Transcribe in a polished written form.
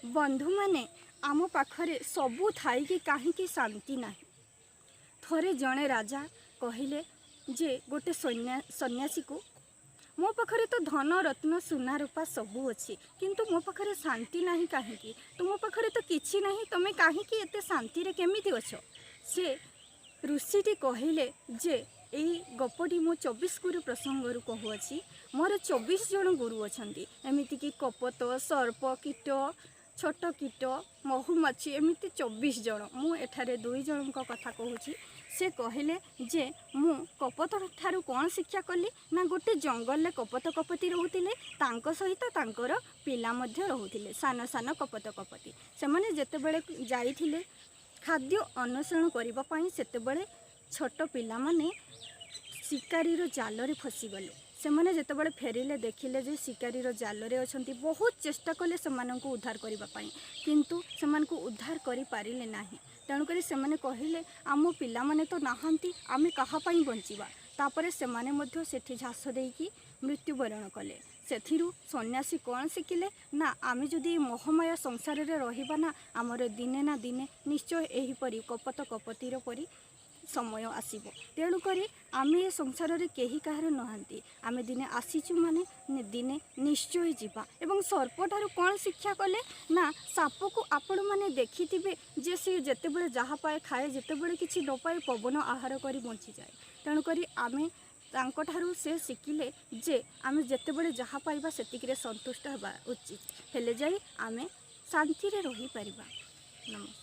ବନ୍ଧୁମାନେ, ଆମ ପାଖରେ ସବୁ ଥାଇକି କାହିଁକି ଶାନ୍ତି ନାହିଁ? ଥରେ ଜଣେ ରାଜା କହିଲେ ଯେ ଗୋଟେ ସନ୍ନ୍ୟାସୀକୁ, ମୋ ପାଖରେ ତ ଧନ, ରତ୍ନ, ସୁନା, ରୂପା ସବୁ ଅଛି, କିନ୍ତୁ ମୋ ପାଖରେ ଶାନ୍ତି ନାହିଁ କାହିଁକି? ତୁମ ପାଖରେ ତ କିଛି ନାହିଁ, ତୁମେ କାହିଁକି ଏତେ ଶାନ୍ତିରେ କେମିତି ଅଛ? ସେ ଋଷିଟି କହିଲେ ଯେ, ଏଇ ଗପଟି ମୁଁ 24 ଗୁରୁ ପ୍ରସଙ୍ଗରୁ କହୁଅଛି। ମୋର 24 ଜଣ ଗୁରୁ ଅଛନ୍ତି। ଏମିତିକି କପୋତ, ସର୍ପ, କୀଟ, ଛୋଟ କୀଟ, ମହୁମାଛି, ଏମିତି 24 ଜଣ। ମୁଁ ଏଠାରେ ଦୁଇ ଜଣଙ୍କ କଥା କହୁଛି। ସେ କହିଲେ ଯେ ମୁଁ କପୋତ ଠାରୁ କ'ଣ ଶିକ୍ଷା କଲି ନା, ଗୋଟେ ଜଙ୍ଗଲରେ କପୋତ କପୋତୀ ରହୁଥିଲେ। ତାଙ୍କ ସହିତ ତାଙ୍କର ପିଲା ମଧ୍ୟ ରହୁଥିଲେ, ସାନ ସାନ କପୋତ କପୋତୀ। ସେମାନେ ଯେତେବେଳେ ଯାଇଥିଲେ ଖାଦ୍ୟ ଅନ୍ୱେଷଣ କରିବା ପାଇଁ, ସେତେବେଳେ ଛୋଟ ପିଲାମାନେ ଶିକାରୀର ଜାଲରେ ଫସିଗଲେ। ସେମାନେ ଯେତେବେଳେ ଫେରିଲେ, ଦେଖିଲେ ଯେ ଶିକାରୀର ଜାଲରେ ଅଛନ୍ତି। ବହୁତ ଚେଷ୍ଟା କଲେ ସେମାନଙ୍କୁ ଉଦ୍ଧାର କରିବା ପାଇଁ, କିନ୍ତୁ ସେମାନଙ୍କୁ ଉଦ୍ଧାର କରିପାରିଲେ ନାହିଁ। ତେଣୁକରି ସେମାନେ କହିଲେ, ଆମ ପିଲାମାନେ ତ ନାହାନ୍ତି, ଆମେ କାହା ପାଇଁ ବଞ୍ଚିବା? ତାପରେ ସେମାନେ ମଧ୍ୟ ସେଠି ଝାସ ଦେଇକି ମୃତ୍ୟୁବରଣ କଲେ। ସେଥିରୁ ସନ୍ନ୍ୟାସୀ କ'ଣ ଶିଖିଲେ ନା, ଆମେ ଯଦି ମୋହମାୟା ସଂସାରରେ ରହିବା ନା, ଆମର ଦିନେ ନା ଦିନେ ନିଶ୍ଚୟ ଏହିପରି କପୋତ କପୋତୀର ପରି ସମୟ ଆସିବ। ତେଣୁକରି ଆମେ ଏ ସଂସାରରେ କେହି କାହାର ନୁହନ୍ତି। ଆମେ ଦିନେ ଆସିଛୁ ମାନେ ଦିନେ ନିଶ୍ଚୟ ଯିବା। ଏବଂ ସର୍ପଠାରୁ କ'ଣ ଶିକ୍ଷା କଲେ ନା, ସାପକୁ ଆପଣମାନେ ଦେଖିଥିବେ ଯେ ସେ ଯେତେବେଳେ ଯାହା ପାଏ ଖାଏ, ଯେତେବେଳେ କିଛି ନ ପାଏ ପବନ ଆହାର କରି ବଞ୍ଚିଯାଏ। ତେଣୁକରି ଆମେ ତାଙ୍କଠାରୁ ସେ ଶିଖିଲେ ଯେ ଆମେ ଯେତେବେଳେ ଯାହା ପାଇବା, ସେତିକିରେ ସନ୍ତୁଷ୍ଟ ହେବା ଉଚିତ। ହେଲେ ଯାଇ ଆମେ ଶାନ୍ତିରେ ରହିପାରିବା। ନମସ୍କାର।